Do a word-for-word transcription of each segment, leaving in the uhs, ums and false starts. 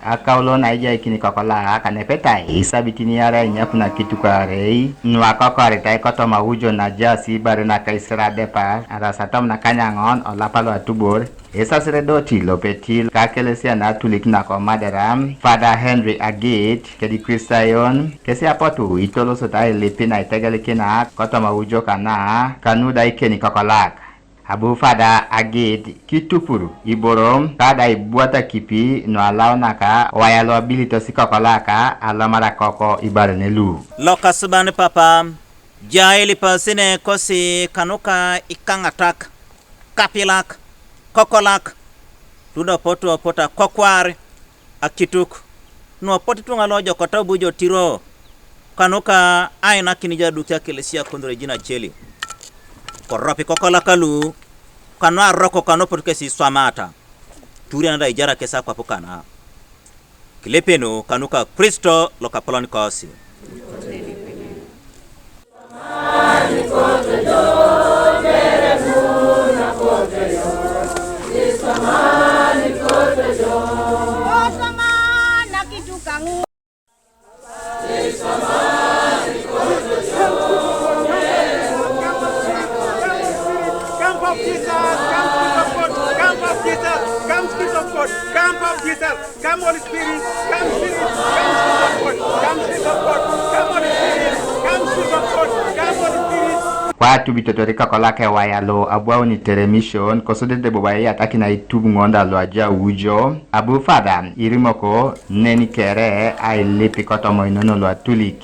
Akaulo na ijaikin kokolak anepetai isabitin iarei nyakuna kitukuarei nuakokoritai kotoma wujo najaas ibare naka isira adepa, arasa tomuna kanyaŋon olapa loatubor. Esasiredoti lopeti ka Ekelesia na Katulik nako Madera, Father Henry Agit, kedi Kristayon, kesi apotu itolosota ailipin aitegelikinak kotoma wujo kana, kanu da ikeni kokolak. Abu Father Agit kitupur iboro kada ibwata kipi nualau naka waya loabilitos ikokolak alomar akoko ibaren lu. Lokasuban Papa, jai lipasine kosi kanuka ikaŋatak, kapilak, kokolak, ludopotu opotu akokwar, akituk, nuopot ituŋa loojokot abu jo Tiro, kanuka ainakin jo adukia Ekelesia konore jina celi. Koropi kokolak lu, kanu aroko kanopot kesi iswamata, turiana da ijara kesi akwap kana. Kilepenu kanuka Kristo lokapolon kosi. Come, Baptist, come, Spirit of God. Come, Baptist, come, Spirit of God. Come, Baptist, come, Holy Spirit, come, Spirit, come, Spirit of God. Come, Spirit of God, come, Holy Spirit, come, Spirit of God, come, Holy Spirit. Kwa tubitotori kokolak ewaya lo abwauni television, kosodete bobo aiyatakin aitub ŋonda lo aja wujo, abu Father irimoko neni kere ailip kotoma inono lo atulik.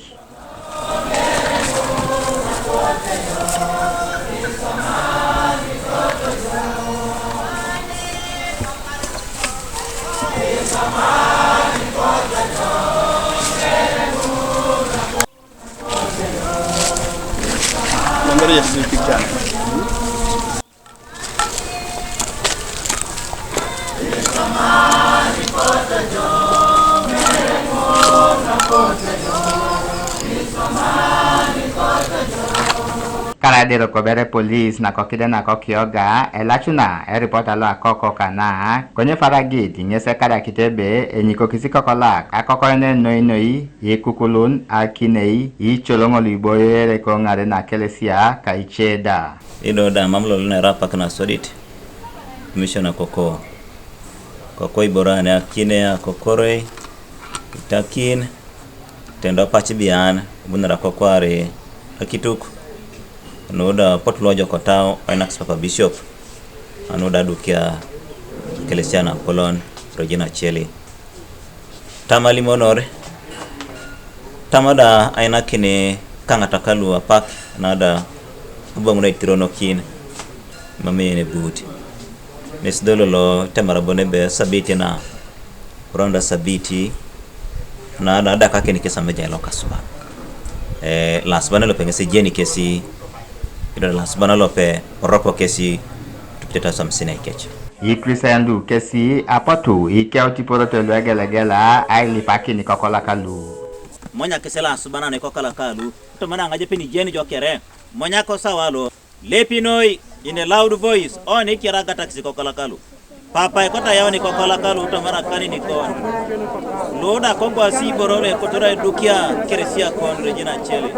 Karaidero kobere polis nakokide nakokioga elacuna eripota loakoko kana, konye Faragit ŋes ekadakit ebe enyikokis kokolak akokoenen noi noi, ikukulun, akinei, icoloŋo luiboyoere koŋare nakelesia kaice da. Ido da mam lolo nera apak nasodit, mission akoko. Koko iboro ane akine akokoroi, itakin, tendo apac bian, ibunara kokwari akituk, nuda pot lojokotau, oinakis Papa Bishop, anuda adukia Ekelesia napolon, Regina Celi. Tamalimonor, tama da ainakini kaŋataka lu apak, nada aboŋ da itironokin, mamien ebut. Nes dolo lo temara bon ebe sabiti na, ronda sabiti, nada adakakin kes amejai lokasuba. E, lasuba na lope ŋesi jeni kesi, ido lasuba na lope oropo kesi, tupiteta samsina ikec. Ikristayan lu kesi apotu ikeut iporoto luegelegela ailipakin kokolak lu. Monya kesi lasubanan kokolak lu, tomana ŋajepin ijeni jo kere, monya kosawa lo. Lepi noi in a loud voice, oni kira gatakisi kokolak lu. Papa ekota yauni kokolak lu tomana kanini kon. Luda kokwasi iboro lo ekotora edukia keresia kon Regina Celi.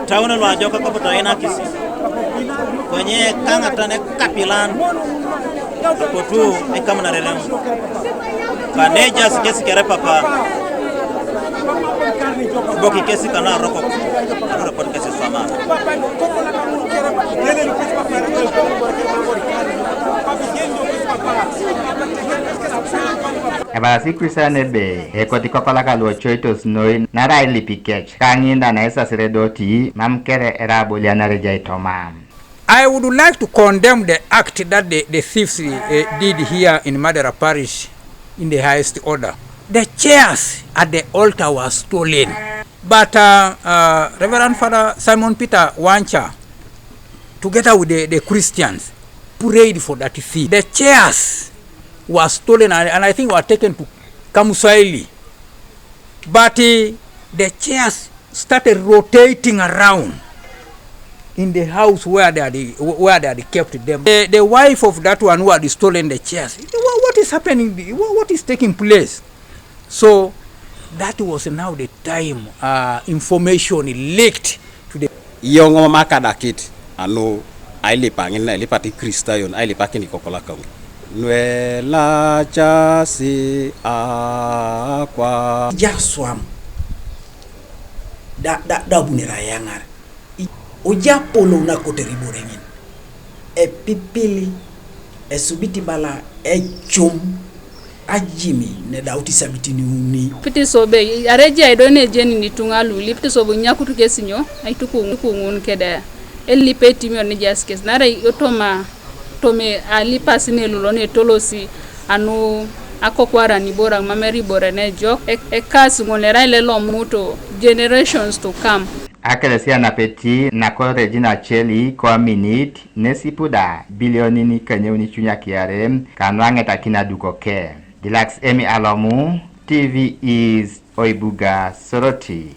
Tauno luajoka koputo ainakisi. Konye kaŋatan ekapilan. Kotu ekamunarerem. Kanejas kesi kere Papa. Boki kesi kana rokok. Rokok kesi sama. Ebalasi Kristo ebe ekoti kokolak luocoitos noi narai lipikec kaŋin da naisasiredoti mam kere era abolianare jai toma. I would like to condemn the act that the, the thieves uh, did here in Madera Parish in the highest order. The chairs at the altar were stolen. But uh, uh, Reverend Father Simon Peter Wancha, together with the, the Christians, prayed for that thief. The chairs were stolen and, and I think were taken to Kamuswaili. But uh, the chairs started rotating around. in the house where they had, where they had kept them. The, the wife of that one who had stolen the chairs. What, what is happening? What, what is taking place? So that was now the time uh, information leaked to the. Yoŋ ma kadakit anu ailipa ŋin na ilipat Kristayon ailipakin ikokolakaŋ nuelacasi akwa. Jaswam da da da bunira yaŋar. Oja apolou nakote ribore ŋin epipili esubiti bala ecum ajimi nedauti sabitin uni. Piti sobe areji aido nejeni nituŋa luli piti sobe nyakutu kesi nyo aitukuŋun kede elipe timio nijasikes nare otoma tome alipasi nelulo netolosi anu akokwara nibora mameri bore nejok ekas ŋun erai lelomuto generations to come. Akelesia napeti nako Regina Cheli ko aminit nesipuda bilionin kanyeuni cunyakiyare kanuaŋetakin adukoke. Dilax Emi Alomu, T V East, Oibuga, Soroti.